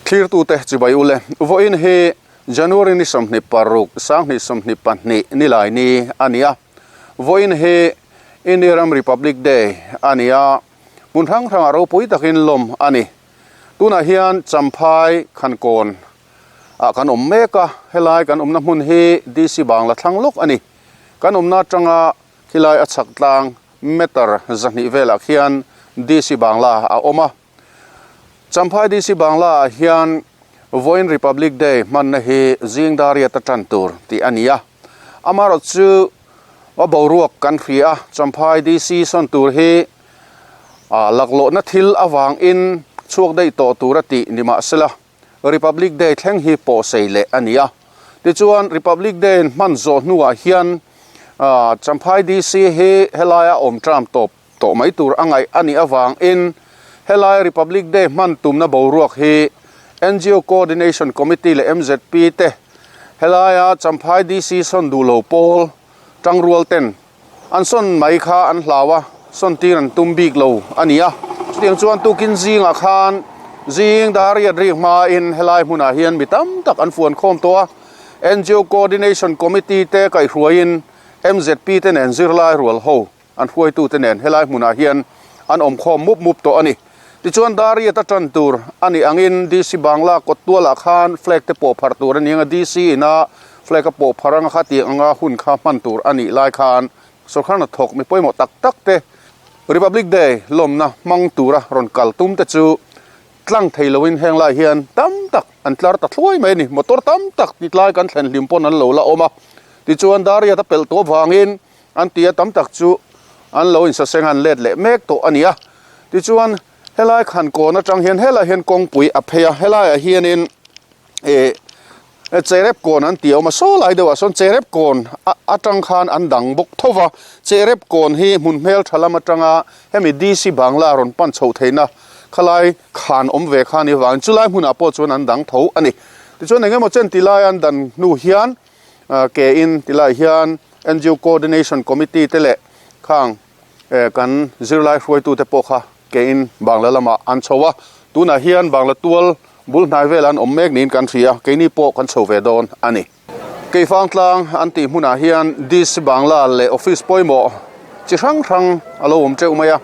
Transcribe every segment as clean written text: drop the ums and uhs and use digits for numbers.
Thlirtute chibai ule, vawiin hi January ni 26, 2022 nilai ni a ni a. Vawiin hi India ram Republic Day a ni a, hmun hrang hrangah ropui takin lawm a ni. Tunah hian Champhai Khankawn ah kan awm mek a, helai kan awmna hmun hi DC Bangla thlang lawk a ni. Kan awmna atanga khilai a chhak tlang meter 200 velah khian DC Bangla a awm a. Champhai DC Bangla ah hian vawiin Republic Day hmanna hi zing dar riat a tan tur tih a ni a. Amaherawh chu a boruak kan hria a, Champhai DC sawn tur hi laklawhna thil avangin chhuak daih tawh tur a tih ni mahsela Republic Day thleng hi pawhsei leh a ni a. Tichuan Republic Day hman zawh hnuah hian Champhai DC hi helaia awm tram tawp tawh mai tur a ngaih a nih avangin helai Republic Day hman tumna boruak hi NGO Coordination Committee leh MZP te helaia Champhai DC sawn duh lo pawl tangrual ten an sawn mai kha an hlau a, sawn tir an tum bik lo a ni a. Chutiang chuan tukin zingah khan zing dar riat rik hmain helai hmunah hian mi tam tak an fuan khawm tawh a, NGO Coordination Committee te kaihhruaiin MZP te nen zirlai rual ho an hruaitute nen helai hmunah hian an awm khawm mup mup tawh a ni. Tichuan dar riat a tan tur a nih angin DC Bangla kawt tualah khan flag te pawh pharh tur a ni ang a, DC ina flag a pawh pharh anga kha tih anga hun kha hman tur a nih lai khan sorkar hnathawk mi pawimawh tak tak te Republic Day lawmna hmang tura rawn kal tum te chu tlang thei loin heng lai hian tam tak an tlar ta thluai mai a ni. Motor tam tak ti tlai kan thlen hlim pawn an lo la awm a, tichuan dar riat a pelh tawh avangin An ti a tam tak chu an lo insaseng an let leh mek tawh a ni a. Tichuan helai khan kawn atang hian helaiah hian kawngpui a phei a, helaiah hianin ih cherep kawn an ti a awm a, saw lai deuhah sawn cherep kawn atang khan an dang bawk tho va, cherep kawn hi hmun hmel tha lam atanga hemi DC Bangla rawn pan chhoh theihna khalai khan awm ve kha a ni avangin chulai hmunah pawh chuan an dang tho a ni. Tichuan engemaw chen ti lai an dan hnu hian ke in ti lai hian NGO Coordination Committee te leh khang kan zirlai hruaitu te pawh kha ke in Bangla lamah an chho a, tunah hian Bangla tual bul hnai vel an awm mek niin kan hria, keini pawh kan chho ve dawn a ni. Keifang tlang an tih hmunah hian DC Bangla leh office pawimawh chi hrang hrang a lo awm teuh mai a,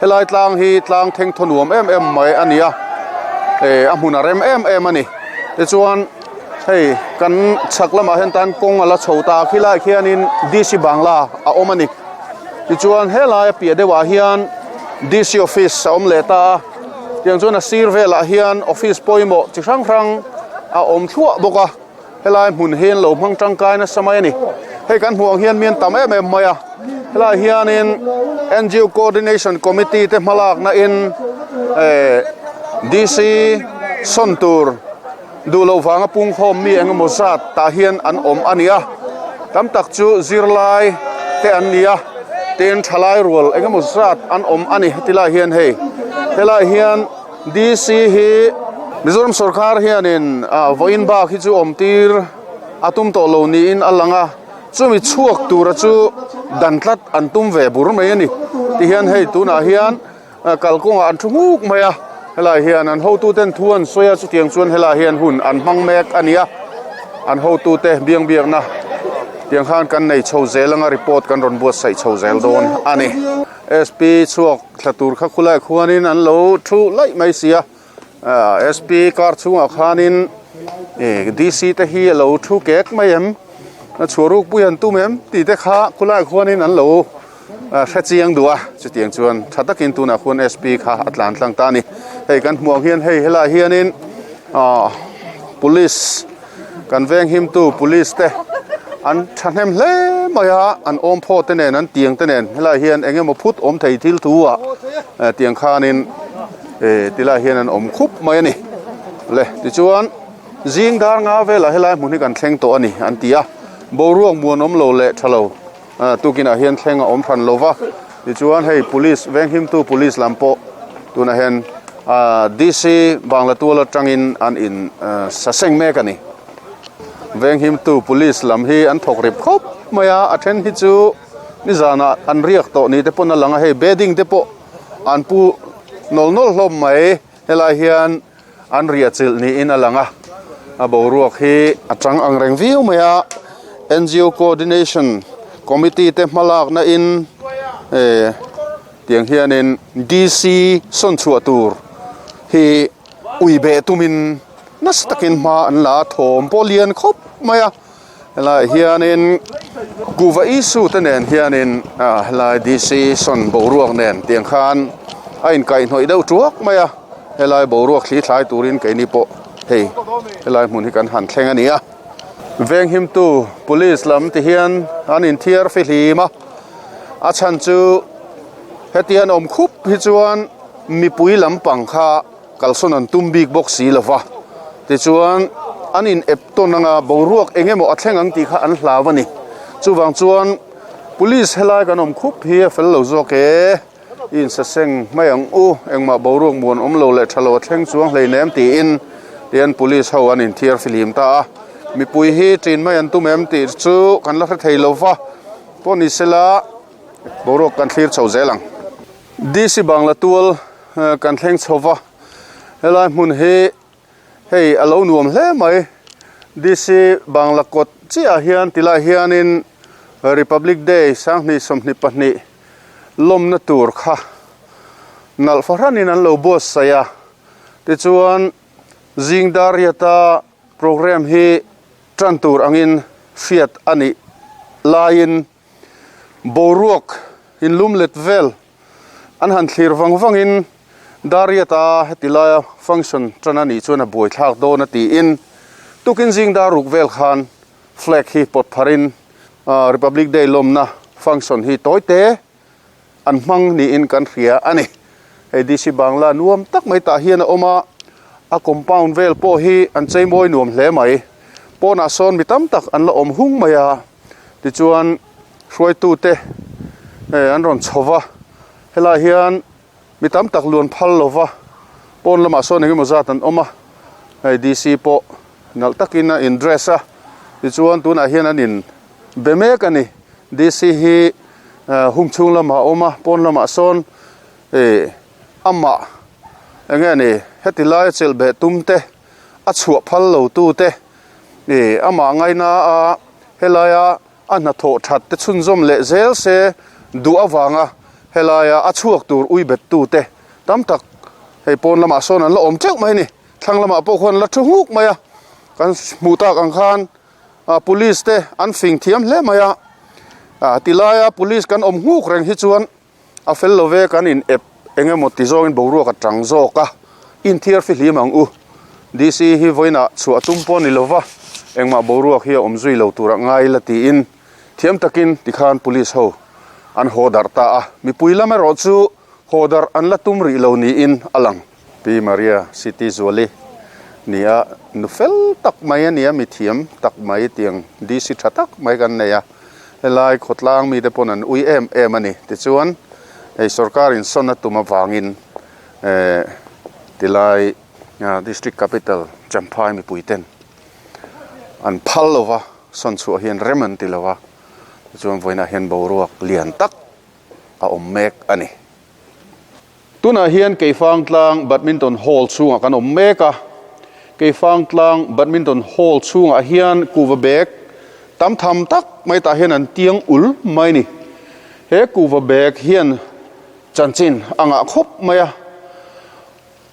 helai tlang hi tlang theng thaw nuam em em mai a ni a, eh a hmun a rem em em a ni. Tichuan hei kan chhak lamah hian tan kawng a la chho ta a, khilaiah khianin DC Bangla a awm a ni. Tichuan helai a piah deuhah hian DC office a awm leh ta a, tiang chuan a sir velah hian office pawimawh chi hrang hrang a awm thluah bawk a. Helai hmun hi an lo hmang tangkai nasa mai a ni. Hei kan hmuh ang hian mi an tam em em mai a. Helai hianin NGO Coordination Committee te hmalakna in eh DC sawn tur duh loh vanga pungkhawm mi eng emaw zat tah hian an awm a ni a. Tam tak chu zirlai te an ni a, tin thalai rual eng emaw zat an awm a ni tilai hian hei helai hian DC hi Mizoram sorkar hianin vawiin bak hi chu awm tir a tum tawh lo niin a lang a, chumi chhuak tura chu dan tlat an tum ve bur mai a ni. Tihian hei tunah hian kalkawngah an thu nghuk mai a, helai hian an hotuten thu an sawi a, chutiang chuan helai hian hun an hmang mek a ni a, an hotute biang biakna tiang khan kan nei chho zel anga report kan rawn buatsaih chho zel dawn a ni. SP chhuak thla tur kha khulai khuanin an lo thu laih mai si a, SP car chhungah khanin ih DC te hi a lo thu kek mai em a chhuah ruk pui an tum em tih te kha khulai khuanin an lo hre chiang duh a, chutiang chuan tha takin tunah khuan SP kha a tlan tlang ta a ni. Hei kan hmuh ang hian hei helaiah hianin ah police Kan veng himtu police te an thahnem hle mai a, an awm phaw te nen an tiang te nen helaiah hian eng emaw phut awm thei thil thu ah tiang khanin eh tilaiah hian an awm khup mai a ni. Le tichuan zing dar nga velah helai hmun hi kan thleng tawh a ni an ti a, boruak muan awm lo leh tha lo tukinah hian thleng a awm hran lo va, tichuan hei police veng himtu police lam pawh tunah hian DC Bangla tual atangin an in sa seng mek a ni. Venghimtu police lam hi an thawk rip khawp mai a, a then hi chu nizanah an riak tawh ni te pawn a lang a, hei bedding te pawh an pu nawl nawl hlawm mai. Helai hian an riah chilh niin a lang a, a boruak hi a chang ang reng viau mai a, ngo coordination committee te hmalakna in eh tiang hianin D_C sawn chhuah tur hi ui beh tumin nasa takin hma an la a, thawm pawh lian khawp mai a. Helaiah hianin kuhva issue te nen hianin ah helai D_C sawn boruak nen tiang khan a inkaihhnawih deuh tuak mai a helai boruak thli thlai turin keini pawh hei helai hmun hi kan han thleng a ni a venghimtu police lam ti hian an inthiar fihlim a a chhan chu hetiang awm khup hi chuan mipui lampang kha. Kalsawn an tum bik bawk si lo va, tichuan an in ep tawn anga boruak eng emaw a thleng ang tih kha an hlau a ni. Chuvang chuan Police helai kan awm khup hi a fel lo zawk e, i insaseng mai ang u, engmah boruak muan awm lo leh tha lo a thleng chuang hleinem tiin tian Police ho an inthiar fihlim ta a. Mipui hi ṭin mai an tum em tih chu kan la hre thei lo va, pawh ni sela boruak kan thlir chho zel ang. DC Bangla tual kan thleng chho va, helai hmun hi hei a lo nuam hle mai. DC Bangla kawt chiah ah hian tilai hianin Republic Day 2022 lawmna tur kha nalh fahranin an lo buatsaih a, tichuan zing dar riata programme hi tan tur angin hriat a nih laiin Boruak inlum let vel an han thlir vang vangin Dariata heti laia function tan a nih chuan a buaithlak dawn a tiin tukin zing dar ruk vel khan flag hi pawt pharin Republic Day lawmna function hi tawi te an hmang niin kan hria a ni. Hei DC Bangla nuam tak mai tah hian a awm a, a compound vel pawh hi an cheimawi nuam hle mai. Pawnah sawn mi tam tak an la awm hung mai a. Tichuan hruaitute an rawn chho va, helaiah hian mi tam tak luan phal lo va, pawn lamah sawn engemaw zat an awm a, hei DC pawh nalh takin a in dress a, tichuan tunah hian an in be mek a ni. DC hi hung chhung lamah a awm a, pawn lamah sawn ih amah eng nge ni heti laia chelh beh tum te a chhuah phal lo tu te Ih, amah ngaina a helaia a hnathawh that te chhunzawm leh zel se duh avanga helaia a chhuak tur ui bet tu te tam tak hei pawn lamah sawn an la awm teuh mai a ni. Thlang lamah pawh khuan an la thu nghuk mai a, kan hmuh tak ang khan police te an fing thiam hle mai a, tilaia police kan awm nghuk reng hi chuan A fel lo ve kan in ep eng emaw ti zawngin boruak a tang zawk a, inthiar fihlim ang u. DC hi vawiinah chhuah tum pawh ni lova, engmah boruak hi a awm zui lo turah ngai ila tiin thiam takin tikhan police ho an haw darh ta a, mipui lam erawh chu haw darh an la tum rih lo niin a lang. Pi Maria City Zuali nia nu fel tak mai a nia, mi thiam tak mai tiang DC tha tak mai kan nei a, helai khawtlang mite pawn an ui em em a ni. Tichuan hei sorkar in sawn a tum avangin eh tilai district capital Champhai mipui ten an phal lo va, sawn chhuah hian rem an ti lo va, tichuan vawiinah hian boruak lian tak a awm mek a ni. Tunah hian Keifangtlang Badminton Hall chhungah kan awm mek a, Keifangtlang Badminton Hall chhungah hian kuhva bag tam tham tak mai tah hian an tiang ul mai a ni. He kuhva bag hian chanchin a ngah khawp mai a,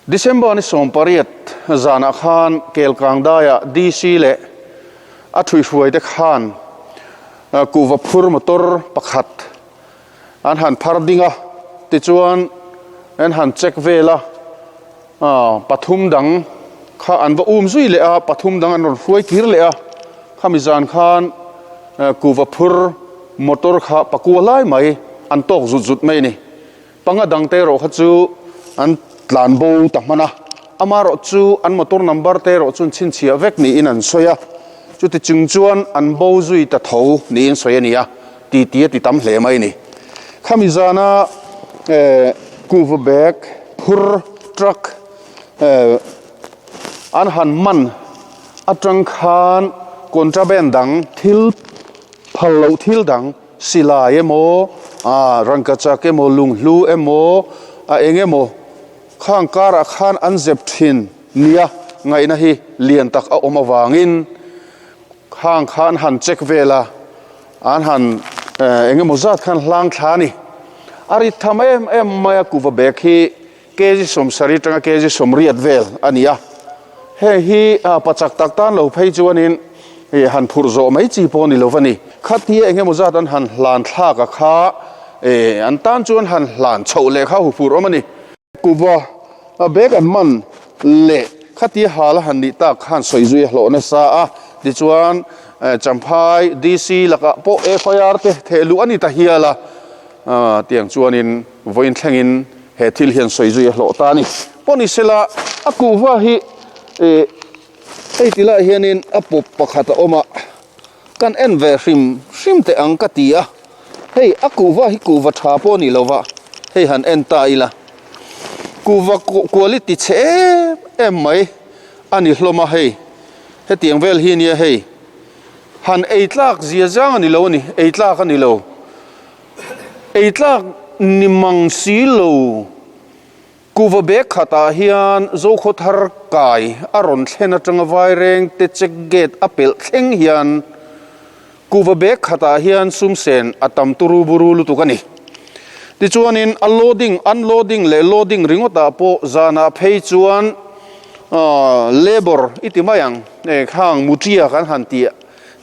December ni 18 zanah khan Kelkang daiah DC leh a thuihhruaite khan kuhva phur motor pakhat An han phar ding a, tichuan an han check vel a, pathum dang kha an va um zui leh a, pathum dang an rawn hruai kir leh a, khami zan khan kuhva phur motor kha pakua lai mai an tawk zut zut mai a ni. Panga dang te erawh kha chu an tlan bo ta hman a, amaherawh chu an motor number te erawh chu an chhinchhiah vek niin an sawi a, chuti chung chuan an bo zui ta tho niin sawi a ni a. Ti ti a ti tam hle mai a ni. Khami zana kuhva bag phur truck an han man atang khan contraband dang thil phal loh thil dang silai emaw rangkachak emaw lunghlu emaw a eng emaw khang karah khan an zep thin. nia ngaihna hi lian tak a awm avangin khang kha an han check vel a, an han eng emaw zat khan hlang thla a ni. A rit tham em em mai a kuva bag hi kg 70 atanga kg 80 vel a ni a. Heng hi pachak tak tan lo phei chuanin han phurh zawh mai chi pawh a ni lo va ni. Khatia eng emaw zat an han hlan thlak a kha an tan chuan han hlan chhoh leh kha huphurh awm a ni. Kuva a bag an man leh khatia hal a han nih tak khan sawi zui a hlawh nasa a, tichuan Champhai DC lakah pawh FIR te theh luh a ni ta hial a, tiang chuanin vawiin thlengin he thil hian sawi zui a hlawh ta a ni. Pawh ni sela a kuhva hi hei ti lai hianin a pawp pakhat a awm a, kan en ve hrim hrim teh ang ka ti a, hei a kuhva hi kuhva tha pawh a ni lo va, hei han en ta ila kuhva quality chhe em em mai a ni hlawm a hei hetiang vel hi nia hei han ei tlak zia zang a ni lo a ni ei tlak a ni lo ei tlak ni mang si lo. Kuva bag khatah hian Zokhaw thar kai a rawn thlen atanga Vaireng te check gate a pelh thleng hian kuva bag khatah hian sum sen a tam turu buru lutuk a ni. Tichuanin a loading, unloading leh loading ringawtah pawh zanah phei chuan labour i ti mai ang, khang mutia kan han tih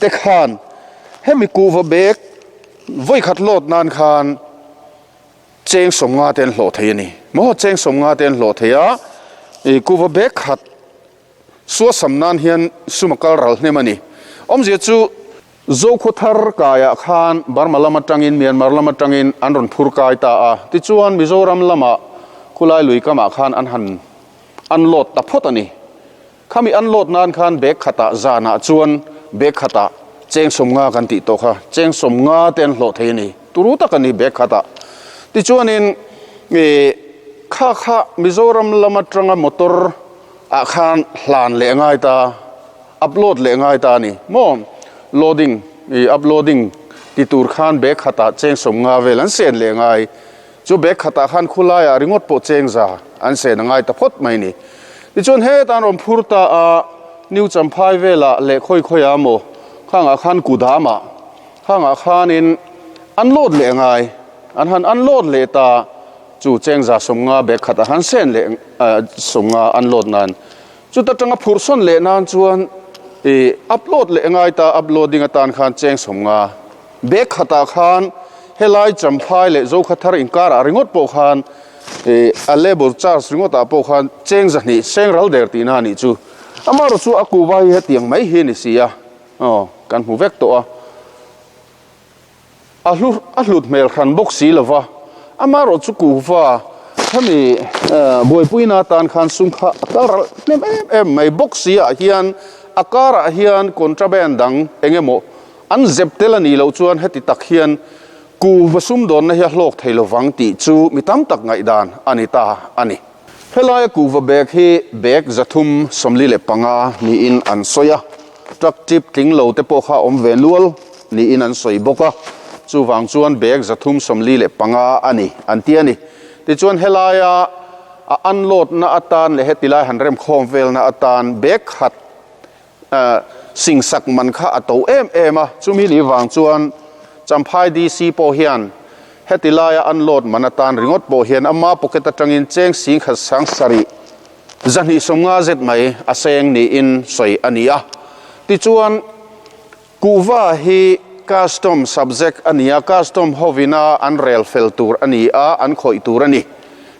te khan hemi kuva bag vawikhat load nan khan Cheng 50 te an hlawh thei a ni. Maw cheng 50 te an hlawh thei a, i kuva bag khat suasam nan hian sum a kal ral hnem a ni. Awmzia chu Zokhaw thar kaiah khan Burma lam atangin Myanmar lam atangin an rawn phur kai ta a, tichuan Mizoram lamah khulai lui kamah khan an han unload ta phawt a ni. Khami unload nan khan bag khatah zanah chuan bag khatah cheng 50 kan tih tawh kha, cheng 50 te an hlawh thei a ni, turu tak a ni bag khatah. Tichuanin ih kha kha Mizoram lam atanga motor ah khan hlan leh ngai ta, upload leh ngai ta a ni maw, loading ih uploading ti tur khan bag khatah cheng 50 vel an sen leh ngai. Chu bag khatah khan khulaiah ringawt pawh cheng za an sen a ngai ta phawt mai ni. Tichuan heta an rawn phur ta a, New Champhai velah leh khawi khawiah maw khangah khan kudamah khangah khanin an load leh ngai, an han unload leh ta chu cheng za 50 bag khatah han sen leh 50 unload nan. Chuta tanga phurh sawn leh nan chuan ih upload leh ngai ta, uploading atan khan cheng 50 Bag khatah khan helai Champhai leh Zokhathar inkarah ringawt pawh khan ih a labour charge ringawtah pawh khan cheng 200 seng ral der tihna a nih chu. Amaherawh chu a kuva hi hetiang mai hi a ni si a, aw kan hmu vek tawh a. A hlu a hlut hmel hran bawk si lo va, amaherawh chu kuva hemi buaipuina atan khan sum kha a kal ral hnem em em mai bawk si ah hian a karah hian contraband dang eng emaw An zep tel a nih loh chuan heti tak hian kuhva sumdawnna hi a hlawk thei lovang tih chu mi tam tak ngaihdan a ni ta a ni. Helaia kuhva bag hi bag 345 niin an sawi a, truck trip tling lo te pawh kha a awm ve nual niin an sawi bawk a, chuvang chuan bag 345 a ni an ti a ni. Tichuan helaia a unload na atan leh heti lai han remkhawm velna atan bag khat Singsak man kha a to em em a, chumi ni vang chuan Champhai DC pawh hian heti laia unload man atan ringawt pawh hian ama pocket atangin cheng 10,000 7 250 zet mai a seng niin sawi a ni a. Tichuan, kuhva hi custom subject a ni a, custom hovina an rel fel tur a ni a, an khawih tur a ni.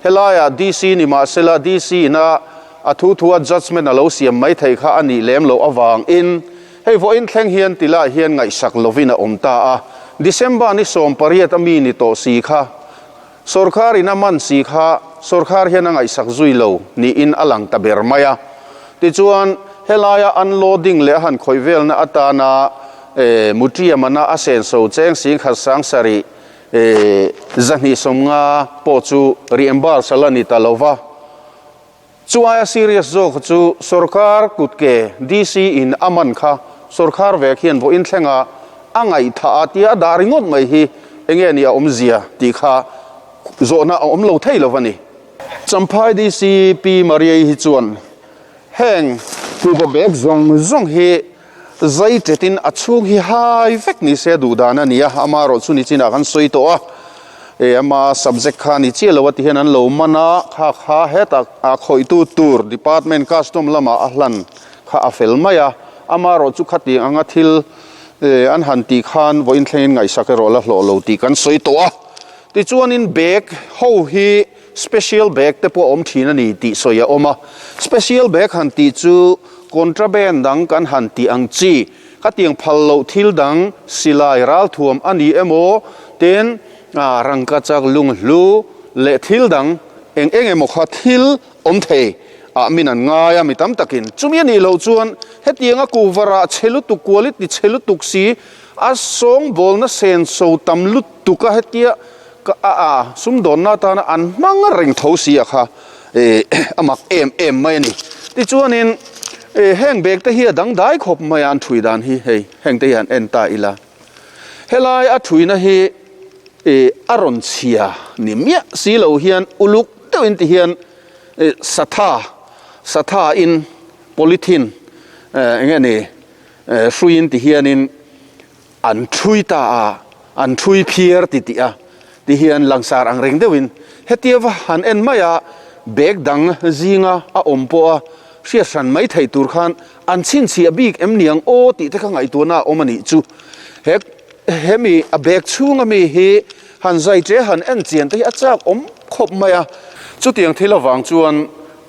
Helaiah DC ni mahsela DC ina a thu thua judgement a lo siam mai thei kha a nih lem loh avangin hei vawiin thleng hian ti lai hian ngaihsak lovin a awm ta a. December ni 18 a mi ni tawh si kha sawrkar in a man si kha sawrkar hian a ngaihsak zui lo niin a lang ta ber mai a. Tichuan helaia unloading leh a han khawih velna atana Muṭiamana a senso cheng 10,000 7 250 pawh chu reimburse a la ni ta lo va. Chu aia serious zawk chu sorkar kutke DC in a man kha sorkar vek hian vawiin thlenga a ngaihthah a tia a dah ringawt mai hi enge ni a awmzia tih kha zawhna a awm lo thei lo va ni. Champhai DC Pi Mariai hi chuan. Heng kuhva bag zawng zawng hi zai tetin a chhung hi hai vek ni se duh dan a ni a, amaherawh chu nichinah kan sawi tawh a, e ama subject kha ni chiah lo a ti hian an lo man a, kha kha hetah a khawihtu tur department custom lamah a hlan kha a fel mai a, amaherawh chu khatiang anga thil e an han tih khan vawiin thlengin ngaihsak erawh la hlawh lo tih kan sawi tawh a, tichuanin bag ho hi. Special bag te pawh a awm thin a ni tih sawi a awm a. Special bag han tih chu contraband dang kan han tih ang chi, khatiang phal loh thil dang silai ralthuam a ni emaw, tin rangkachak lunghlu leh thil dang eng eng emaw kha thil awm thei ah min an ngai a mi tam takin. Chumi a nih loh chuan hetianga kuhvarah chhe lutuk quality chhe lutuk si a sawngbawlna senso tam lutuk a hetia Ka a a, sumdawnna atana an hmang reng tho si a kha eh a mak em em mai a ni. Tichuanin eh heng bag te hi a dangdai khawp mai a an thui dan hi hei heng te hi han en ta ila. Helai a thuina hi eh a rawn chhia ni miah si lo hian uluk deuhin ti hian eh satha satha in polythene eh eng nge ni eh hruiin ti hianin An thui ta a, an thui phiar ti tih a, ti hian langsar ang reng deuhin hetia va han en mai a, bag dang zinga a awm pawh a hriat hran mai theih tur khan an chhinchhiah bik em niang aw tih te kha ngaihtuahna a awm a nih chu. He hemi a bag chhunga mi hi han zai che han en chian te hi a chak awm khawp mai a. Chutiang thil avang chuan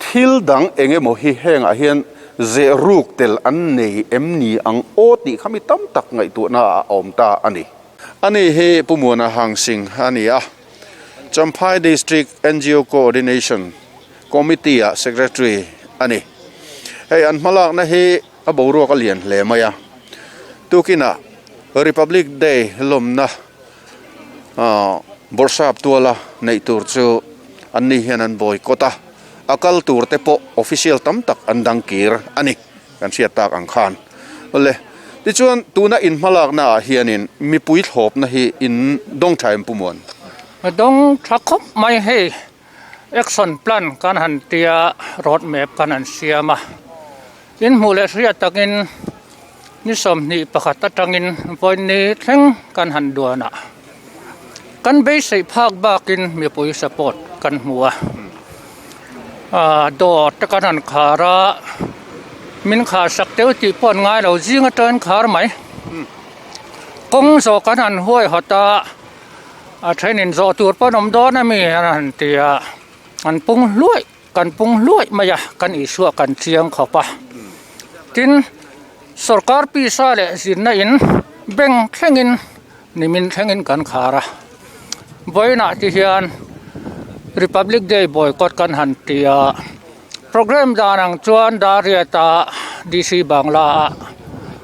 Thil dang eng emaw hi hengah hian zeh ruk tel an nei em ni ang aw tih kha mi tam tak ngaihtuahna ah a awm ta a ni. Ani hi Pu Muana Hang Singh a ni a, Champhai District ngo Coordination Committee ah Secretary a ni. Hei an hmalakna hi a boruak a lian hle mai a, tukinah Republic Day lawmna Bawrhsap tuala neih tur chu an ni hian an boycott a, a kal tur te pawh official tam tak an dang kir a ni kan hriat tak ang khan. Awle, tichuan tuna in hmalakna ah hianin mipui thlawpna hi in dawng tha em Pu Muan? Dawng tha khawp mai hei, action plan kan han tia road map kan han siam a, in hmuh leh hriat takin Ni 21 atangin vawiin thleng kan han duan a, kan beiseih phak bakin mipui support kan hmu a, aaa dawr te kan han khar a, min khar sak teuh tih pawh an ngai lo zing atangin khar mai, kawng zawh kan han huaihawt a, a thenin zawh tur pawh an awm dawn a mi an han ti a, an pung hluaih. Kan pung hluaih mai a, kan Isua kan chiang khawp a. Tin, sorkar pisa leh zinna in bank thlengin nimin thlengin kan khar a. Vawiinah te hian Republic Day boycott kan han ti a, programme dan ang chuan Dariata DC Bangla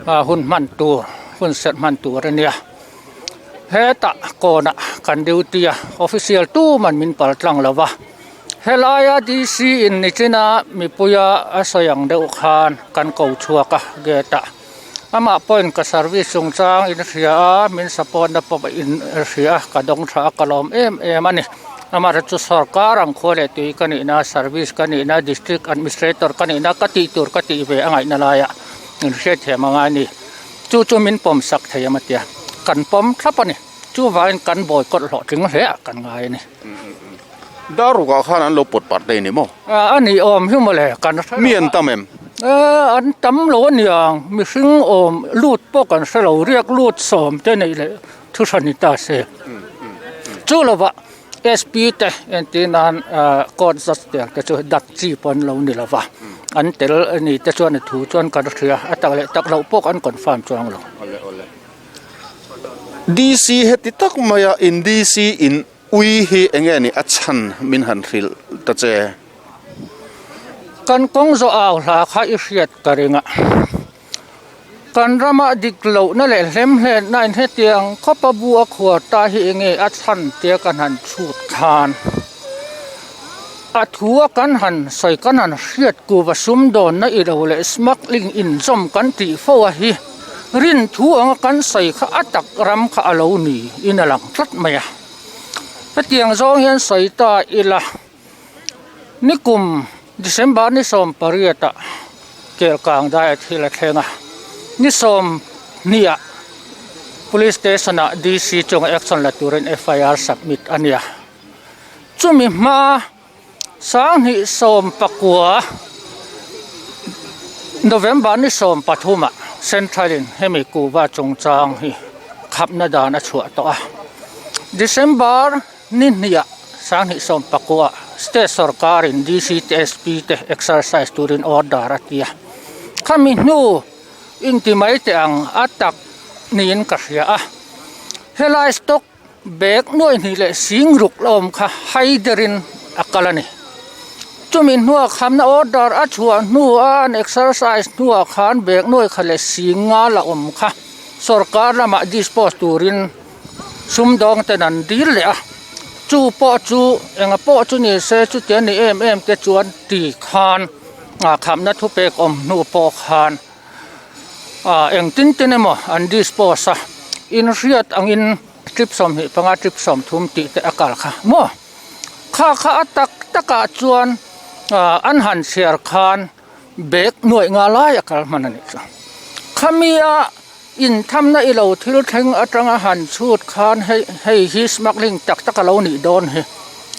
ah hun hman tur, hun serh hman tur a nia. Hetah kawnah kan duty a, official tuman min pal tlang lo va. Helaia DC in nichina mipuia a sawi ang deuh khan kan ko chhuak a gate ah amah pawhin ka service chungchang in hria a min support na pawh in hria a ka dawng tha a ka lawm em em a ni amaherawhchu chu sorkar ang khua leh tui ka nihna service ka nihna district administrator ka nihna ka tih tur ka tih ve a ngaihna laiah in hriatthiam a ngai a ni chu chu min pawm sak thei em a tia kan pawm thlap a ni chuvangin kan boycott hlawhtling hle ah kan ngai a ni. Darukah khan an lo pawt parh te ni maw? A ni awm hi mawle kan hre lo. Mi an tam em? An tam lo a niang, mihring awm lut pawh kan hre lo, riak lut sawm te neih leh thu hran ni ta se. Chu lovah SP te entir nan court judge te ang te chu dat chi pawh an lo ni lo va, an tel a ni te chuan a thu chuan kan hria, a tak leh tak loh pawh kan confirm chuang lo. DC heti tak maia in DC in Ui hi enge ni a chhan min han hrilh ta che. Kan kawng zawh au hla kha i hriat ka ring a, kan rama dik lohna leh hlemhletna in hetiang khawpa bu a khuar ta hi enge a chhan tia kan han chhut khan a thu a kan han sawi kan han hriat kuva sumdawnna i lo leh smuggling inzawm kan tih fo a hi rin thu anga kan sawi kha a tak ram kha a lo ni in a lang tlat mai a. Hetiang zawng hian sawi ta ila nikum December ni 18 ah. Kelkang daia thil a thleng a, ni 20 ah Police Station ah DC chunga action la turin FIR submit a ni a. Chumi hma 2019 November ni 13 ah Central in hemi kuhva chungchang hi khapna dan a chhuah tawh a. December ni hnih ah 2019 ah State sorkar in DC te SP te exercise turin order a ti a. Khami hnu inti mai teh ang a tak niin ka hria a. Helai stock Bag nuai hnih leh sing ruk la awm kha haiderin a kal a ni. Chumi hnuah khamna order a chhuah hnua an exercise hnuah khan bag nuai kha leh sing nga la awm kha sorkar lamah dispose turin sumdawng ten an dil leh a. Chu pawh chu enga pawh chu ni se chuti a ni em em te chuan ti khan khamna thupek awm hnu pawh khan ah engtin tin emaw an dispose a inhriat angin trip 25 trip 30 tih te a kal kha maw kha kha a tak takah chuan ah an han chhiar khan bag nuaih nga lai a kal hman a nih chu khami a inthamna ilo thil thleng atanga han chhut khan hei hei hi smuggling tak tak a lo nih dawn hi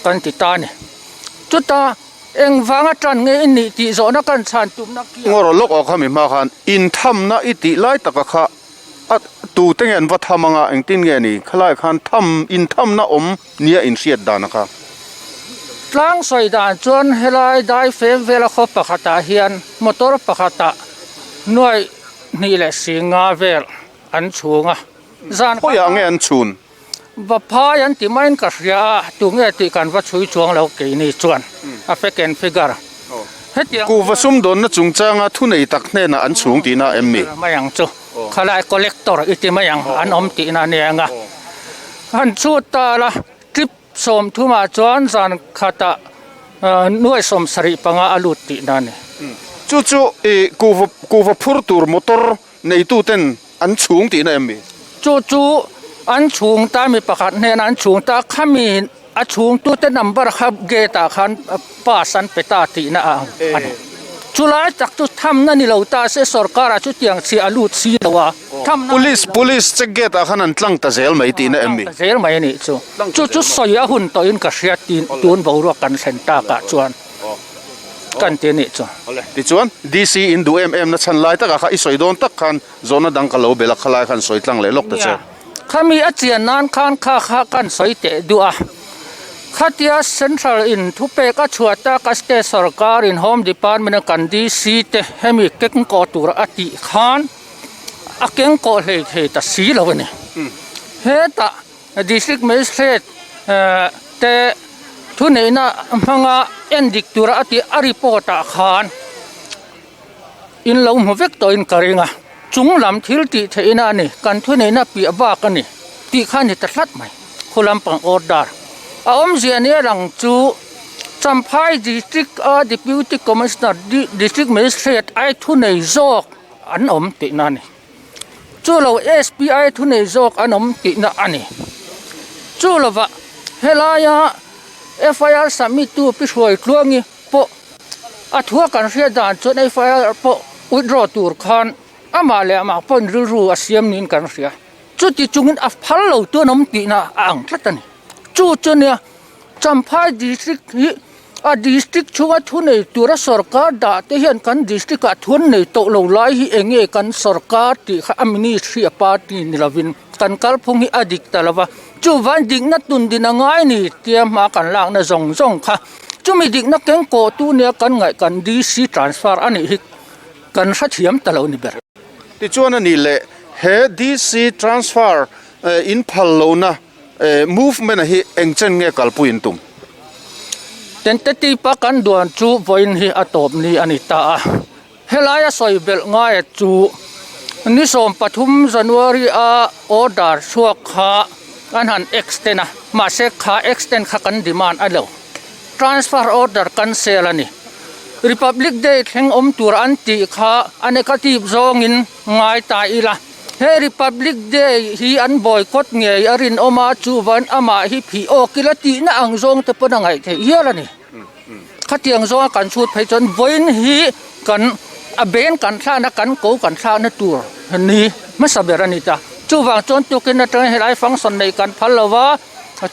kan ti ta a ni chuta. Engvang atan nge i nih tih zawhna kan chhan tumna kiang. Ngaw lawk awk kha mi hma khan inthamna i tih lai taka kha a tute nge an va tham anga engtin nge ni khalai khan tham inthamna awm nia inhriat dan a kha. Tlang sawi dan chuan helai dai fem vela khaw pakhatah hian motor pakhatah nuaih hnih leh singa vel an chhung a, zan Khawiah nge an chhun? Va phai an ti maiin ka hria a, tunge tih kan va chhui chuang lo keini chuan a fact and figure hetiang Kuhva sumdawnna chungchanga thunei tak hnenah an chhung tihna em ni? Mai ang chu, khalai collector i ti mai ang an awm tihna a nia ang a. Han chhut ta la, trip 30 ah chuan zan khatah nuai 75 a lut tihna a ni. Chu chu i kuhva kuhva phur tur motor Neituten an chhung tihna em mi? Chu chu an chhung ta mi pakhat hnenah an chhung ta khami a chhungtute number kha gate ah khan pass an pe ta tihna a ang a ni. Chulai tak chu thamna ni lo ta se sorkar ah chutiang chhiah a lut si lo a, thamna Police police check gate ah khan an tlang ta zel mai tihna em mi? Tlang ta zel mai a nih chu. Chu chu sawi a hun tawhin ka hria tin tun boruak kan thlen takah chuan. Kan ti a nih chu. Awle. Tichuan, DC in duh em em na chhan lai takah kha i sawi dawn tak khan zawhna dang ka lo bel a, khalai khan sawi tlang leh lawk ta che. Nia, khami a chian nan khan kha kha kan sawi teh duh a. Khatia Central in thupek a chhuah tak a State Sorkar in Home Department a kan DC te hemi keng kawh tur a tih khan a keng kawh hlei thei ta si lo a ni. Hetah District Magistrate te thuneihna hmanga en dik tura a tih a report ah khan in lo hmu vek tawhin ka ring a, chung lam thil tih theihna a ni, kan thuneihna piah bak a ni tih kha a ni ta tlat mai, khu lampang order a awmzia nia lang chu Champhai District a Deputy Commissioner District Magistrate ai thunei zawk an awm tihna a ni. Chu lo SPI thunei zawk an awm tihna a ni. Chu lovah helaia FIR submit tu Pi Hruai Tluangi pawh a thua kan hriat dan chuan FIR pawh withdraw tur khan amah leh amah pawhin rilru a siam niin kan hria. Chuti chungin a phal lo tu an awm tihna a ang tlat a ni. Chu chu nia Champhai District hi a District chhunga thunei tura sorkar dah te hian kan District ah thun nei tawh lo lai hi eng nge kan sorkar tih kha a Ministry a party ni lovin kan kalphung hi a dik ta lova chuvang dikna tun din a ngai ni tia hma kan lakna zawng zawng kha chumi dikna keng kawh tu nia kan ngaih kan DC transfer a nih hi kan hrethiam ta lo ni ber. Tichuan a nih leh he DC transfer in phal lohna Movement a hi eng chen nge kalpui in tum? Tentative a kan duan chu vawiin hi a tawp ni a ni ta a. Helaia sawi belh ngaia chu ni 13 January a order chhuak kha an han extend a, mahse kha extend kha kan demand a lo. Transfer order cancel a ni. Republic Day thleng awm tur an tih kha a negative zawngin ngai ta ila. He Republic Day hi an boycott ngei a rinawm a, chuvan amah hi phih awk ila tihna ang zawng te pawn a ngaih theih hial a ni. Khatiang zawnga kan chhut phei chuan vawiin hi kan A ben kan thlakna kan ko kan thlakna tur ni hmasa ber a ni ta. Chuvang chuan tukin atangin helai function neih kan phal lo va,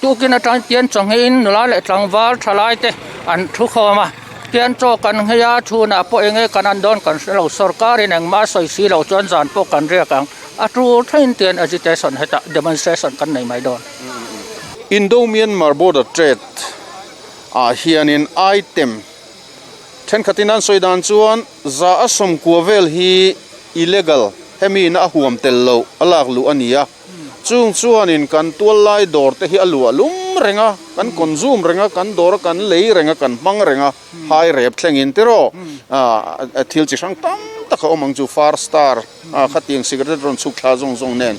tukin atangin tian chawngheiin nula leh tlangval thalai te an thu khawm a, tian chaw kan nghei a, chhunah pawh eng nge kan an dawn kan hre lo, sorkarin engmah a sawi si loh chuan zan pawh kan riak ang, a tul thlengin tian agitation hetah demonstration kan nei mai dawn. Indo-Myanmar border trade ah hianin item Thenkhatin an sawi dan chuan za a sawmkua vel hi illegal, hemi in a huam tel loh a lak luh a ni a. Chung chuanin kan tual lai dawr te hi a luah lum reng a, kan consume reng a, kan dawr a kan lei reng a, kan hmang reng a, hai rep thlengin tiraw thil chi hrang tam tak a awm ang chu, far star khatiang cigarette rawn chhuk thla zawng zawng nen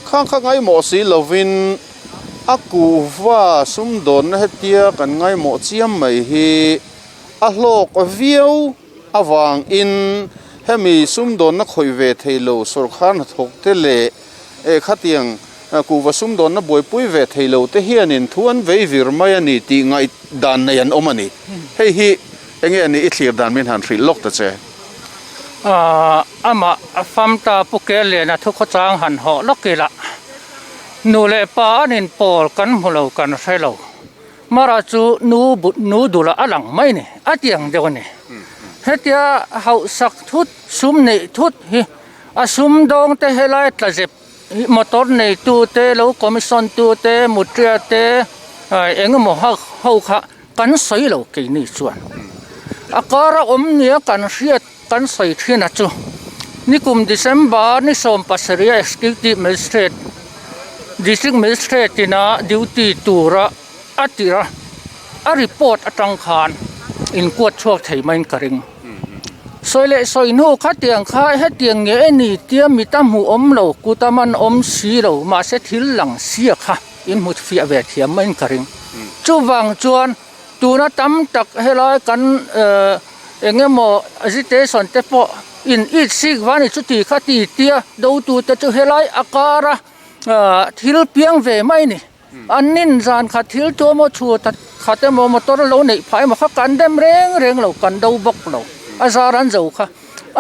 khang kha ngaimawh si lovin A kuhva sumdawnna hetia kan ngaimawh chiam mai hi a hlawk viau avangin hemi sumdawnna khawih ve thei lo sawrkhar hnathawk te leh eh khatiang kuhva sumdawnna buaipui ve thei lo te hianin thu an vei vir mai a ni tih ngaih dan nei an awm a ni. Hei hi enge a nih i thlir dan min han hrilh lawk ta che. Amah famta Pu Kelliana thukhawchang han hawh lawk ila. Nu leh pa an inpawl kan hmu lo kan hre lo. Mara chu nu but nu dula a lang mai ni, a ti ang deuh a ni. Hetia hauhsak thut, sum neih thut hi a sum dawng te helai tla zep motor neitu te, lo commission tu te, mutria te eng emaw ho kha kan sawi lo keini chuan. A kar a awm nia kan hriat kan sawi thin a chu. Nikum December ni 17 a Executive Magistrate, District Magistrate ina duty tura a tirh a, a report atang khan inkuat chhuak thei maiin ka ring. Sawi leh sawi hnu khatiang kha hetiang nge ni tia mit a hmuh awm lo, kut a man awm si lo, mahse thil lang sia kha in hmu fiah ve thiam maiin ka ring. Chuvang chuan tuna tam tak helai kan eng emaw agitation te pawh in it sik va ni chuti kha ti tia dotute chu helai a kara thil piang ve mai ni. An nin zan khat thil chu emaw chhut khat emaw motor lo neih phah emaw kha kan dem reng reng lo kan do bawk lo a zar an zo kha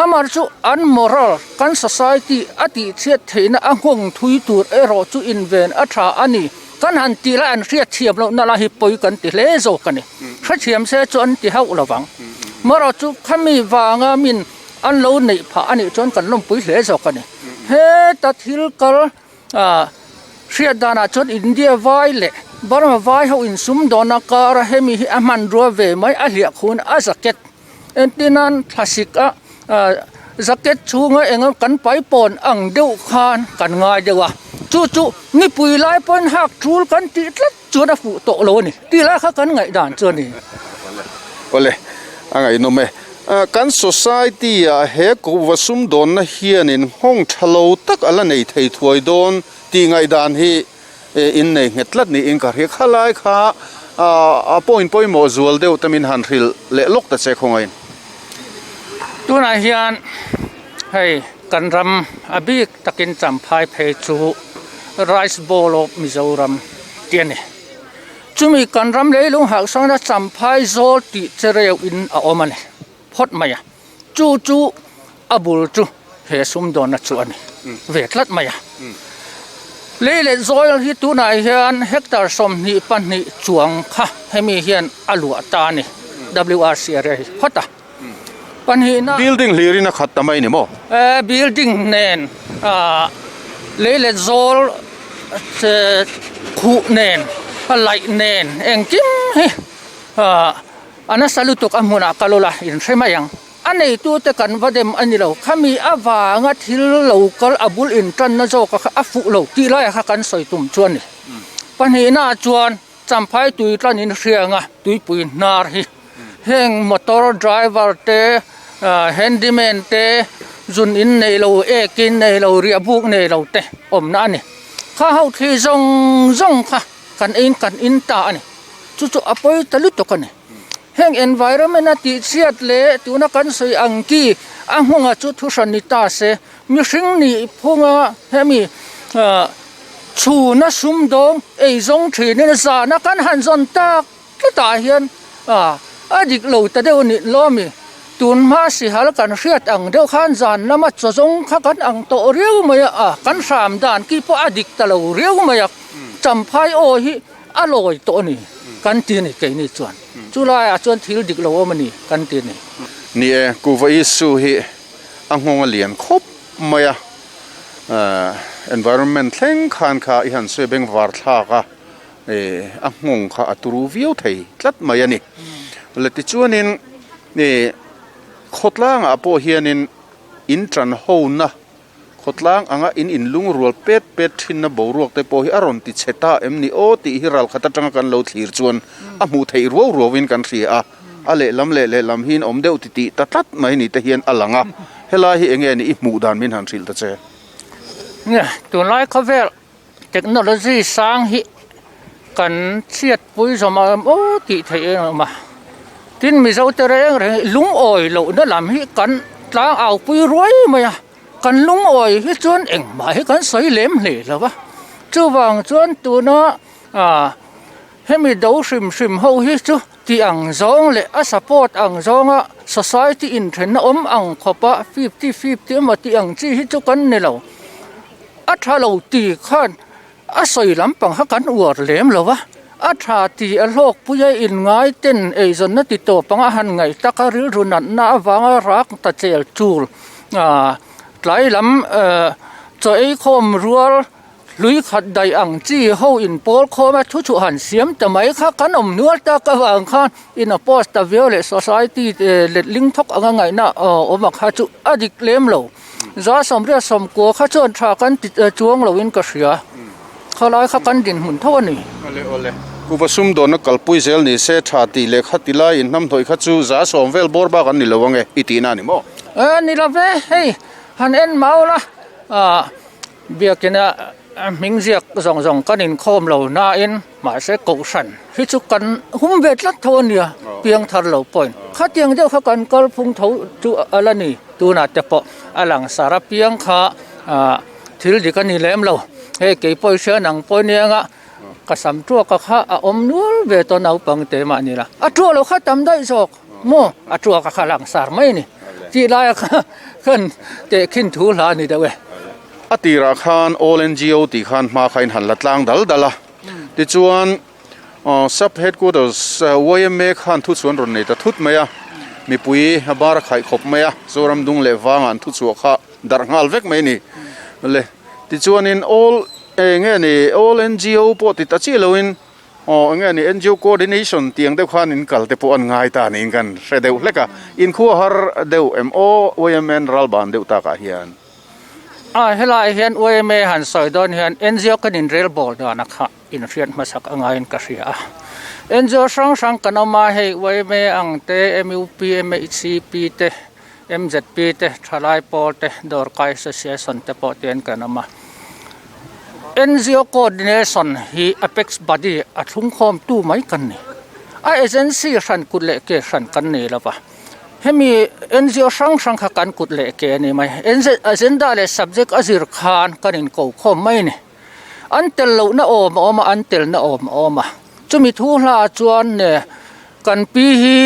amah chu an moral kan society a tih chhiat theihna a nghawng thui tur erawh chu inven a tha a ni kan han tih lai an hriat thiam loh na lai hi pawi kan ti hle zawk a ni hrethiam se chu an ti hauh lo vang marawh chu khami vanga min an lo neih phah a nih chuan kan lawmpui hle zawk a ni heta thil kal. Ah, hriat danah chuan India vai leh Burma vai ho insum dawn a kar a, hemi hi a hmanrua ve mai a hliah khun a jacket entir nan thlasik a ah jacket chhunga eng kan paipawn ang deuh khan kan ngai deuh a, chu chu nipui lai pawhin hak tul kan tih tlat chuan a fuh tawh lo a ni tih lai kha kan ngaihdan chu a ni. Awle, a ngaihnawm e. Kan society ah he kuhva sumdawnna hianin nghawng tha lo tak a la nei thei thuai dawn tih ngaihdan hi in nei nghet tlat niin ka hria. Khalai kha a point pawimawh zual deuh te min han hrilh leh lawk ta che khawngain. Tunah hian hei kan ram a bik takin Champhai phei chu Rice Bowl of Mizoram tih a ni. Chumi kan ram leilung hauhsangna Champhai zawl tih che reuh in a awm a ni phawt mai a, chu chu a bul chu he sumdawnna chu a ni ve tlat mai a. Lei leh zawl hi tunah hian hectare 22 chuang kha hemi hian a luah ta a ni, WRC area hi phawt a. Pahnihna. Building hlir in a khat ta mai ni maw? Eh, building nen ah lei let zawl khuh nen a laih nen engkim hi ah a nasa lutuk a hmunah kal ula in hre mai ang. A neitute kan va dem a ni lo, khami avanga thil lo kal a bul intanna zawka kha a fuh lo tih laiah kha kan sawi tum chu a ni. Pahnihna ah chuan Champhai tui tlan in hrianga tuipui hnar hi heng motor driver te handyman te zun in nei lo ek in nei lo riah buk nei lo te awmna a ni kha ho thli zawng zawng kha kan ein kan in ta a ni chu chu a pawi ta lutuk a ni heng environment a tih chhiat leh tuna kan sawi ang ki a nghawng ah chu thu hran ni ta se mihring nih phunga hemi ah. Chhuna sumdawng ei zawng thinin zana kan han zawn tak tlatah hian a dik lo ta deuh a nih lawmi. Tunhma sihal kan hriat ang deuh khan zan lama chaw zawng kha kan ang tawh riau mai a, kan hram dan ki pawh a dik ta lo riau mai a, champhai aw hi a lawi tawh a ni kan ti a ni keini chuan. Chu laiah chuan thil dik lo awm a ni kan ti a ni. Ni e, Kuva Isu hi a nghawng a lian khawp mai a, environment thleng khan kha i han sawi beng var thlak a, a nghawng kha a turu viau thei tlat mai a ni. Le tichuanin ih khawtlangah pawh hianin in tan hona khawtlang anga in inlungrual pet pet thinna boruak te pawh hi a rawn ti chhe ta em ni aw tih hi ralkhat atanga kan lo thlir chuan a hmuh theih ruau ruauin kan hria a, a lehlam leh lehlam hi in awm deuh ti tih ta tlat mai ni te hian a lang a, helai hi enge ni i hmuh dan min han hrilh ta che. Nia, tunlai khawvel Technology sang hi kan chhiatpui zawm a awm aw tih theih a awm a, tin Mizo te reng reng hi lungawi lohna lam hi kan tlang au pui ruai mai a, kan lungawi hi chuan engmah hi kan sawi lem hle lo va, chuvang chuan tuna ah hemi do hrim hrim ho hi chu tih ang zawng leh a support ang zawnga society inthenna awm ang khawpa 50-50 emaw tih ang chi hi chu kan ni lo. A tha lo ti khan a sawi lampang kha kan uar lem lo va, a tha ti a hlawkpui a inngai ten eizawnna ti tawp anga han ngaih tak a rilru natna avanga rak ta chel chul tlai lam chaw ei khawm rual hlui khat daih ang chi ho inpawl khawm a thu chhuah han siam ta mai kha kan awm nual tak avang khan in a post ta viau leh society letling thawk anga ngaihna awm ang kha chu a dik lem lo. Za sawmriat sawmkua kha chuan tha kan ti chuang loin ka hria. Khalai kha kan dinhmun tho a ni. Awle awle. Kuva sumdawnna kalpui zel ni se tha tih leh kha ti lai inhnamhnawih kha chu za sawm vel bawr bak an ni lo ange i tihna a ni maw? E ni lo ve, hei han en mau la, ah biakina hming ziak zawng zawng kan inkhawm lo nain Mahse kohhran hi chu kan hum ve tlat tho a nia, piang thar lo pawhin. Khatiang deuh kha kan kalphung tho chu a la ni. Tunah te pawh a lang sar a piang kha thil dik a ni lem lo. Hei kei pawh i hria nang pawh nia anga ka sam tuaka kha a awm nual ve tawh naupang te mah ni la. A tuah lo kha tam daih zawk maw? A tuaka kha lang sar mai a ni. Tih laia kha khan tehkhin thu hla a ni deuh e. A tirah khan All NGO tih khan hma kha in han la tlang dal dal a. Tichuan Sub Headquarters yma khan thu chuan rawn nei ta thut mai a, mipui a bar a khaih khawp mai a, Zoram dung leh vangah an thu chhuah kha darh nghal vek mai a ni. Le tichuanin all eng nge ni all NGO pawh ti ta chiah loin aw eng nge ni NGO coordination tih ang deuh khan in kal te pawh an ngai ta niin kan hre deuh hlek a, inkhua har deuh em aw yma ralban deuh takah hian. A helaiah hian yma han sawi dawn hian NGO kan inrel bawl dana kha inhriat hmasak a ngaiin ka hria a. NGO hrang hrang kan awm a, hei yma ang te, MUP, MHCP te, MZP te, Thalai Pawl te, Dawrkai Association te pawh tian kan awm a. NGO coordination hi apex body a thlungkhawmtu mai kan ni. A agency hran kut leh ke hran kan nei lo va. Hemi NGO hrang hrang kha kan kut leh ke a ni mai. Agenda leh subject a zir khan kan inko khawm mai a ni. An tel lohna awm a awm a, an telna awm a awm a. Chumi thu hla chuan kan pi hi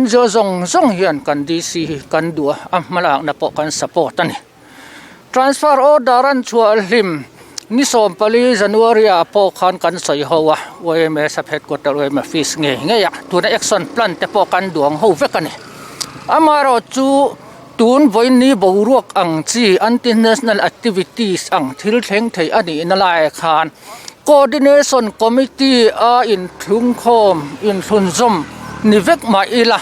NGO zawng zawng hian kan DC hi kan duh a, a hmalakna pawh kan support a ni. Transfer order an chhuah hlim ni 14 January ah pawh khan kan sawi ho a, yma sub headquarter yma office ngei ngei ah tuna action plan te pawh kan duang ho vek a ni. Amaherawh chu tun vawiin boruak ang chi anti-national activities ang thil thleng thei a nihna laiah khan coordination committee a inthlungkhawm inthlunzawm ni vek mah ila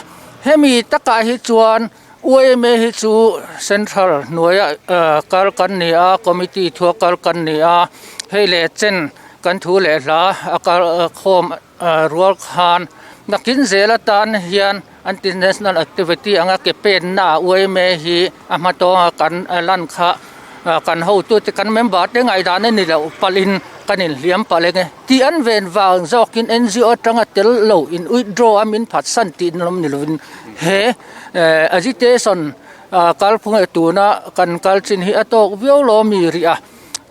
hemi takah hi chuan Yma hi chu central hnuaia kal kan ni a, committee thua kal kan ni a, hei leh chen kan thu leh hla a kal khawm rual khan nakin zel atan hian anti national activity anga ke penna ah yma hi a hma tawnga kan lan kha kan hotute kan member te ngaihdan a ni loh palhin kan inhliam palh eng e tih an ven vang zawkin NGO atanga tel lo in withdraw a min phatsan tih na lawm ni lovin he Agitation kalphung leh tuna kan kal chin hi a tawk viau lo ami rih a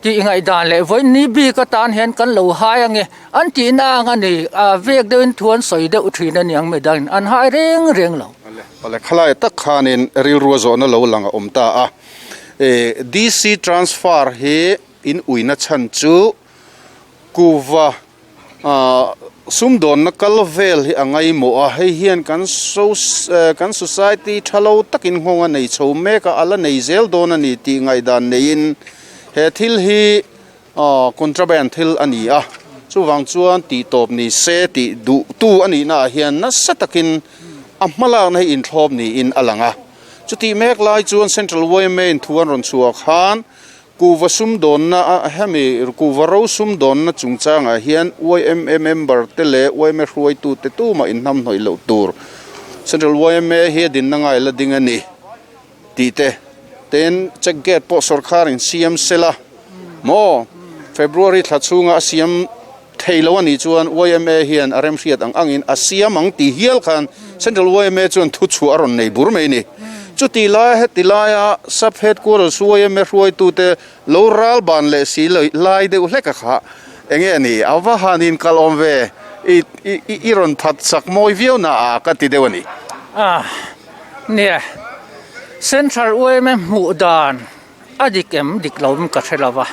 tih ngaihdan leh vawiin ni bik atan hian kan lo hai ange an tihna ang a ni a vek deuhin thu an sawi deuh thin a niang midangin an hai reng reng lo. Awle khalai tak khanin rilru a zawhna lo lang a awm ta a. DC transfer hi in uina chhan chu kuva sumdawnna kal vel hi a ngaimawh a, hei hian kan kan society tha lo takin nghawng a nei chho mek a, a la nei zel dawn a ni tih ngaihdan neiin he thil hi contraband thil a ni a, chuvang chuan tih tawp ni se tih duh tu a nihna ah hian nasa takin a hmalakna hi inthlawp niin a lang a. Chutih mek lai chuan Central yma in thu an rawn chhuah khan kuhva sumdawnna a hemi kuhva ro sumdawnna chungchangah hian yma member te leh yma hruaitu te tumah inhnamhnawih loh tur Central yma hi a dinna ngai la ding a ni. Tih te ten check gate pawh sawrkhar in siam sela maw February thla chhunga a siam thei lo a nih chuan yma hian a remhriat ang angin a siam ang tih hial khan Central yma chuan thu chhuah a rawn nei bur mai a ni. Chuti laia heti laia Sub Headquarters yma hruaitute lo ral ban leh si lai deuh hlek a kha enge a ni a va han in kal awm ve i i rawn phat chak mawi viau na a ka ti deuh a ni. Nia, Central yma hmuh dan a dik em dik lo em ka hre lo va,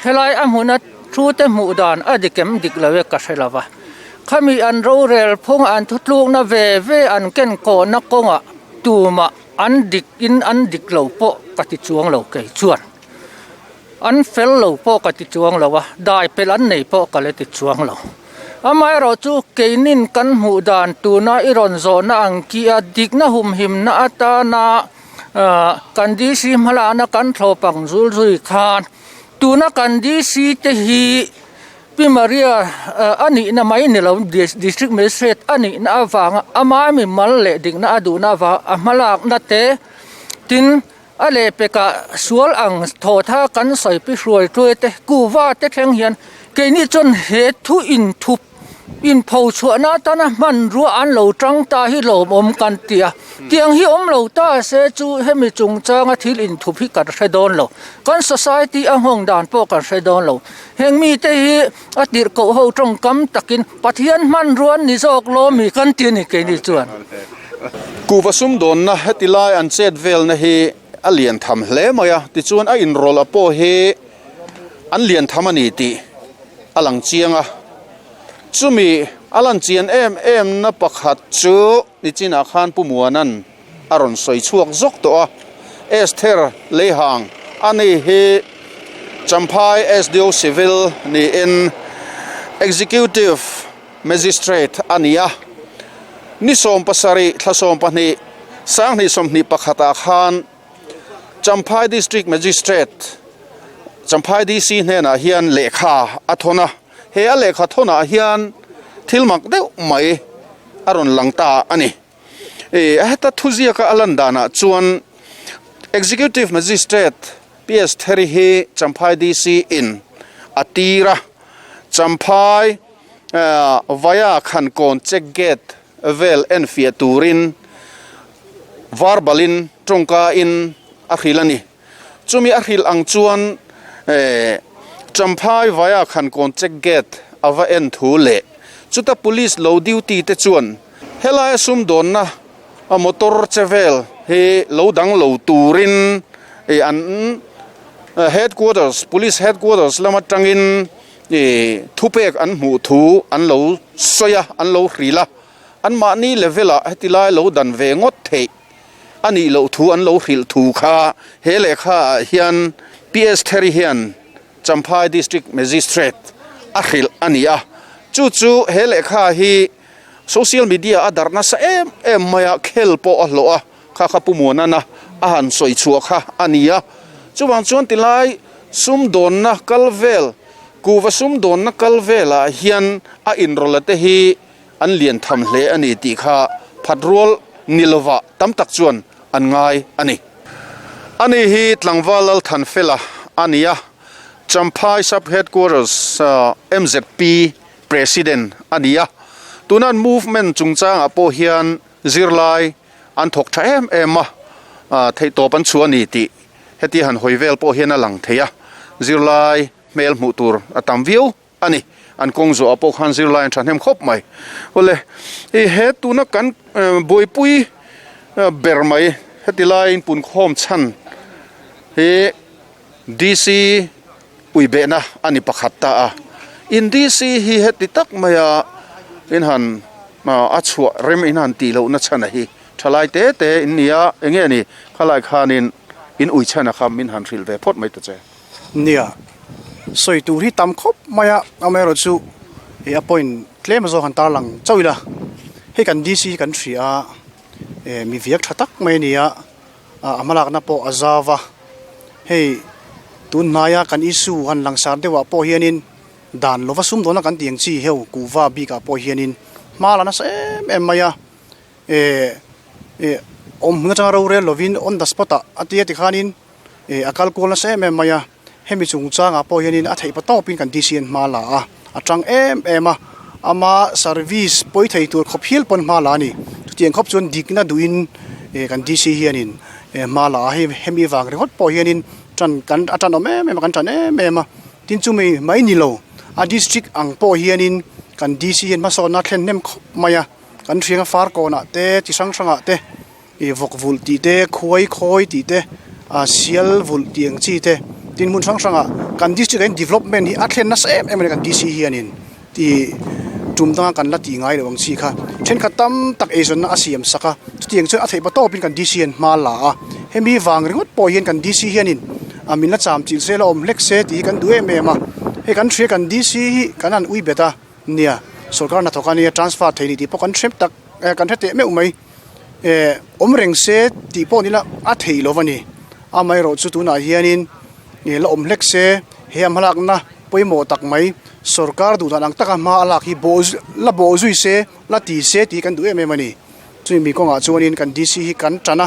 helai a hmuna thu te hmuh dan a dik em dik lo e ka hre lo va, khami an rorel phung an thutlukna ve ve an ken kawhna kawngah tumah an dik in an dik lo pawh ka ti chuang lo kei chuan an fel lo pawh ka ti chuang lo a, dai pelh an nei pawh ka la ti chuang lo. Amaherawhchu keinin kan hmuh dan tuna i rawn zawhna ang khi a dikna humhimna atana kan DC hmalakna kan thlawp ang zul zui khan tuna kan DC te hi Pi Maria a nihna mai ni lo District Magistrate a nihna avanga ama mimal leh dikna a duhna avanga a hmalakna te tin A lehpekah sual ang thawtha kan sawipi hruai hruai te, kuva te thleng hian keini chuan he thu inthup inpho chhuahna atana hmanrua an lo tang ta hi lawmawm kan ti a. Tiang hi awm lo ta se chu hemi chungchanga thil inthup hi kan hre dawn lo. Kan society a nghawng dan pawh kan hre dawn lo. Heng mite hi a tirhkoh ho tawngkam takin Pathian hmanrua an ni zawk lawmi kan ti a ni keini chuan. Kuhva sumdawnna heti lai an chet velna hi a lian tham hle mai a, tichuan a inrawlh a pawh hi an lian tham a ni tih a lang chiang a. Chumi a lan chian em em na pakhat chu nichinah khan Pu Muana'n a rawn sawi chhuak zawk tawh a, Esther Leihang a ni hi Champhai SDO Civil niin Executive Magistrate a ni a, ni 70 thla 12 sanghnih 21 ah khan Champhai District Magistrate Champhai DC hnenah hian lehkha a thawn a, he a lehkha thawnah hian thil mak deuh mai a rawn lang ta a ni. Heta thuziaka a lan danah chuan Executive Magistrate PS Theri hi Champhai DC in a tir a, Champhai Vaya Khankawn check gate vel enfiah turin varbalin tawngka in a hrilh a ni. Chumi a hrilh ang chuan Champhai Vaya Khankawn check gate a va en thu leh chuta police lo duty te chuan helaia sumdawnna a motor che vel hi lo dang lo turin an headquarters police headquarters lam atangin Ih thupek an hmuh thu an lo sawi a, an lo hril a, anmahni level ah heti lai lo dan ve ngawt theih a nih loh thu an lo hrilh thu kha he lehkha ah hian PS Theri hian Champhai District Magistrate a hrilh a ni a, chu chu he lehkha hi social media a darh nasa em em mai a, khel pawh a hlawh a. Kha kha Pu Muanana a han sawi chhuah kha a ni a, chuvang chuan tilai sumdawnna kal vel, kuhva sumdawnna kal velah hian a inrawlh te hi an lian tham hle a ni tih kha phat rual ni lovah tam tak chuan an ngai a ni. Ani hi Tlangval Lalthanfela a ni a, Champhai Sub Headquarters MZP President a ni a, tuna an movement chungchangah pawh hian Zirlai an thawk tha em em a, theihtawp an chhuah a ni tih heti han hawi vel pawh hian a lang thei a, zirlai hmel hmuh tur a tam viau a ni. An kawng zawhah pawh khan zirlai an thahnem khawp mai. Awle, he tuna kan buaipui. ber mai heti laiin punkhawm chhan hi DC puibehna a ni pakhat ta a, in DC hi heti tak maia in han a chhuah rem in han tih lohna chhan a hi thalai te te in ni a, enge ni khalai khanin in ui chhan a kha min han hrilh ve phawt mai ta che. Nia, sawi tur hi tam khawp mai a, amaherawhchu ih a point tlem zawk han tarlang chauh ila, hei kan DC hi kan hria a, eh mi viak tha tak mai a ni a, a hmalakna pawh a zau a, hei tun hnaia kan issue han langsar deuhah pawh hianin dan lova sumdawna kan tih ang chi heu kuhva bikah pawh hianin hma la nasa em em mai a, eh eh awm hmun atanga rorel lovin on the spot ah a tia tikhanin eh a kal kual nasa em em mai a, hemi chungchangah pawh hianin a theih pa tawpin kan DC an hma la a, a tang em em a, ama service pawi thei tur khawp hial pawn hma la a ni, chutiang khawp chuan dikna duhin eh kan DC hianin eh hma la a, hei hemi vang ringawt pawh hianin tan kan a tan awm em em a kan tan em em a, tin chumi mai ni lo a district ang pawh hianin kan DC hian hmasawnna a thlen hnem khawp mai a, kan hrianga far kawnah te chi hrang hrangah te. Ih vawk vulh tih te, khuai khawi tih te, ah sial vulh tih ang chi te, tin hmun hrang hrangah kan district ah hian development hi a thlen nasa em em a ni kan DC hianin tih tum danga kan la tih ngai loh ang chi kha thenkhat tam tak eizawnna a siam sak a, chutiang chuan a theih pa tawpin kan DC hian hma la a, hemi vang ringawt pawh hian kan DC hianin ah min la cham chilh se la awm hlek se tih hi kan duh em em a, hei kan hria kan DC hi kan han ui bet a nia sorkar hnathawk a nia transfer thei ni tih pawh kan hre tak kan hre teh meuh mai. Eh awm reng se tih pawh nila a theih lo a ni. Amaherawhchu tunah hianin eh la awm hlek se he a hmalakna pawimawh tak mai sorkar duh dan ang taka hma a lak hi bawh la bawh zui se la ti se tih kan duh em em a ni. Chumi mi kawngah chuanin kan DC hi kan tan a,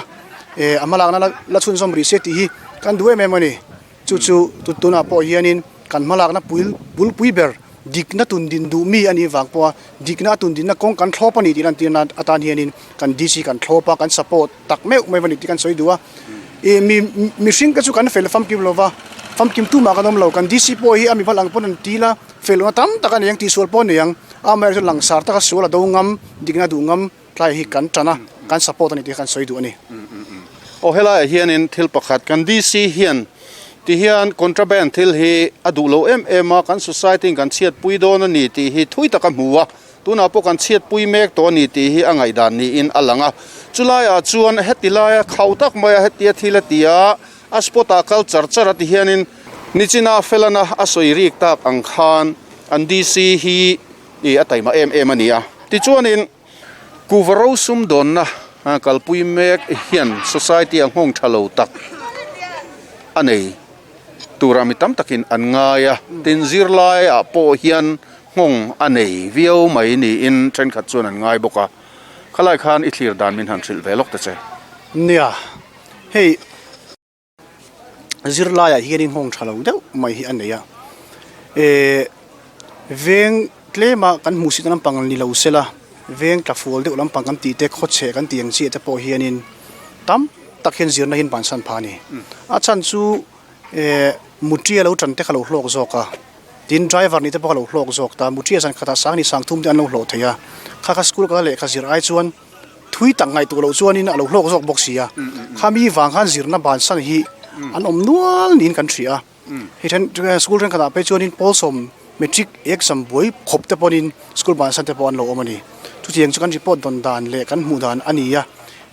eh a hmalakna la la chhunzawm rih se tih hi kan duh em em a ni. Chu chu tunah pawh hianin kan hmalakna pui bulpui ber dikna tun din duh mi a nih vang pawha dikna a tun dinna kawng kan thlawp a ni tih lantirna atan hianin kan DC kan thlawp a, kan support tak meuh meuh a ni tih kan sawi duh a. Ih mi mihring te chu kan fel famkim lo va, famkim tumah kan awm lo. Kan DC pawh hi a mi hmal ang pawn an til a, fel lohna tam tak a nei ang, tihsual pawh a nei ang. Amaherawhchu langsar taka sual a do ngam, dikna duh ngam tlai hi kan tan a, kan support a ni tih kha kan sawi duh a ni. Aw helaiah hianin thil pakhat kan DC hian ti hian contraband thil hi a duh lo em em a, kan society in kan chhiatpui dawn a ni tih hi thui tak a hmu a, tunah pawh kan chhiatpui mek tawh a ni tih hi a ngaihdan niin a lang a. Chulaiah chuan heti laia khauh tak maia hetia thil a ti a, a spot ah kal char char a ti hianin nichina Felana a sawi rik tak ang khan an DC hi a taima em em a ni a. Tichuanin. Kuhva ro sumdawnna kalpui mek hian society a nghawng tha lo tak a nei tura mi tam takin an ngai a, tin zirlai ah pawh hian nghawng a nei viau mai niin thenkhat chuan an ngai bawk a, khalai khan i thlir dan min han hrilh ve lawk ta che. Nia, hei. Zirlaiah hianin nghawng tha lo deuh mai hi a nei a, ehh veng tlema kan hmuhsit lampang ni lo sela veng tla fual deuh lampang kan tih te khawchheh kan tih ang chiah te pawh hianin tam tak hian zirna hi an bansan phah a ni. A chhan chu ehh mutia lo tan te kha lo hlawk zawk a, tin driver nih te pawh kha lo hlawk zawk ta, mutia zan khatah sang ni sang thum te an lo hlawh thei a, kha kha school kala lehkha zir ai chuan. Thui tak ngaihtuah loh chuanin a lo hlawk zawk bawk si a, khami vang khan zirna bansan hi an awm nual niin kan hria a. Hei then school thenkhatah phei chuanin pawl sawm matric exam buai khawp te pawhin school bansan te pawh an lo awm a ni. Chutiang chu kan report dawn dan leh kan hmuh dan a ni a,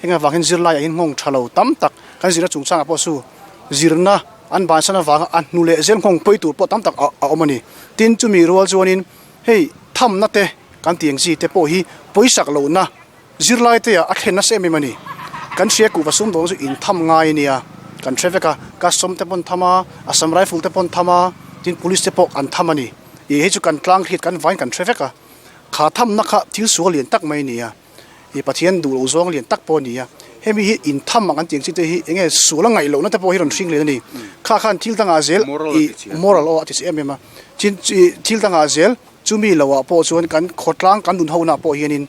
heng avang hian zirlaiah hian nghawng tha lo tam tak kan zirna chungchangah pawh chu zirna an bansan avanga a hnu leh zel nghawng pawi tur pawh tam tak a awm a ni. Tin, chumi rual chuanin Hei thamna te kan tih ang chi te pawh hi pawisak lohna zirlai te ah a thlen nasa em em a ni. Kan hria kuhva sumdawng chu in tham ngai a nia, kan hre vek a, custom te pawh an tham a, Assam Rifle te pawh an tham a, tin police te pawh an tham a ni. Ih hei chu kan tlang hriat kan vain kan hre vek a, kha thamna kha thil sual lian tak mai a ni a. Ih Pathian duh loh zawng lian tak pawh a ni a, hemi hi intham ang an tih ang chi te hi eng nge sual a ngaih lohna te pawh hi rawn hring lian a ni. Kha khan thil dangah zel ih moral aw a ti che em em a, chin ih thil dangah zel chumi loah pawh chuan kan khawtlang kan nun ho na pawh hianin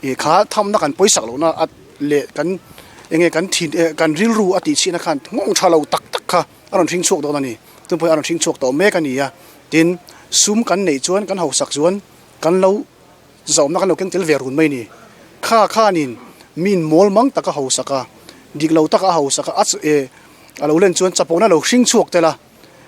ih kha thamna kan pawisak lohna a leh kan eng nge kan thin eh kan rilru a tih chhiahna khan nghawng tha lo tak tak kha a rawn hring chhuak dawn a ni. Tun pawh hi a rawn hring chhuak tawh mek a ni a, tin sum kan neih chuan kan hausak chuan kan lo Zawmna kan lo keng tel ve run mai ni. Kha khanin Min mawl mang taka hausak a, dik lo taka a hausak a, a eh a lo len chuan chapona lo hring chhuak tel a,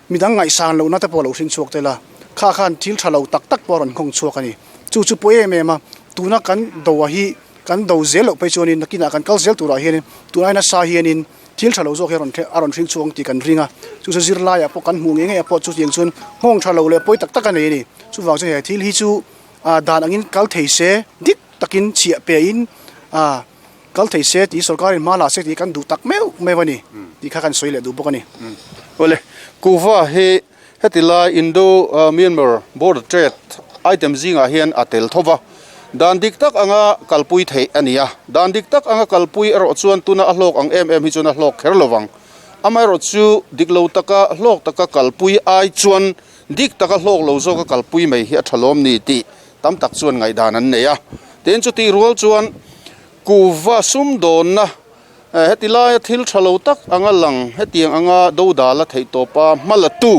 midang ngaihsan lohna te pawh a lo hring chhuak tel a, kha khan thil tha lo tak tak pawh a rawn nghawng chhuak a ni. Chu chu pawi em em a, tuna kan do a hi kan do zel loh phei chuanin nakinah kan kal zel turah hianin tun ai nasa hianin thil tha lo zawk hi a rawn a rawn hring chhuak ang tih kan ring a, chu chu zirlaiah pawh kan hmuh ngei ngei ah pawh chutiang chuan nghawng tha lo leh pawi tak tak a nei a ni. Chuvang chuan he thil hi chu ah dan angin kal thei se dik takin chhiah pe in ah kal thei se tih sorkarin hma la se tih kan duh tak meuh meuh a ni tih kha kan sawi leh duh bawk a ni. Awle, Kuhva hi heti lai Indo Myanmar border trade item zingah hian a tel tho va, dan dik tak anga kalpui theih a ni a, dan dik tak anga kalpui erawh chuan tuna a hlawk ang em em hi chuan a hlawk kher lo vang. Amaherawh chu dik lo taka hlawk taka kalpui ai chuan dik taka hlawk lo zawka kalpui mai hi a tha lawm ni tih tam tak chuan ngaihdan an nei a. Tin, chutih rual chuan kuhva sumdawnna heti laia thil tha lo tak anga lang hetiang anga dodal a theih tawpa hma la tu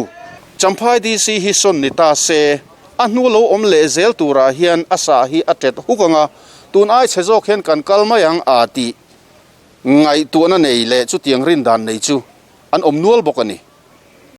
Champhai DC hi sawn ni ta se, a hnu lo awm leh zel turah hian a sah hi a tet huk anga tun ai chhe zawk hian kan kal mai ang a tih ngaihtuahna nei leh chutiang rindan nei chu an awm nual bawk a ni.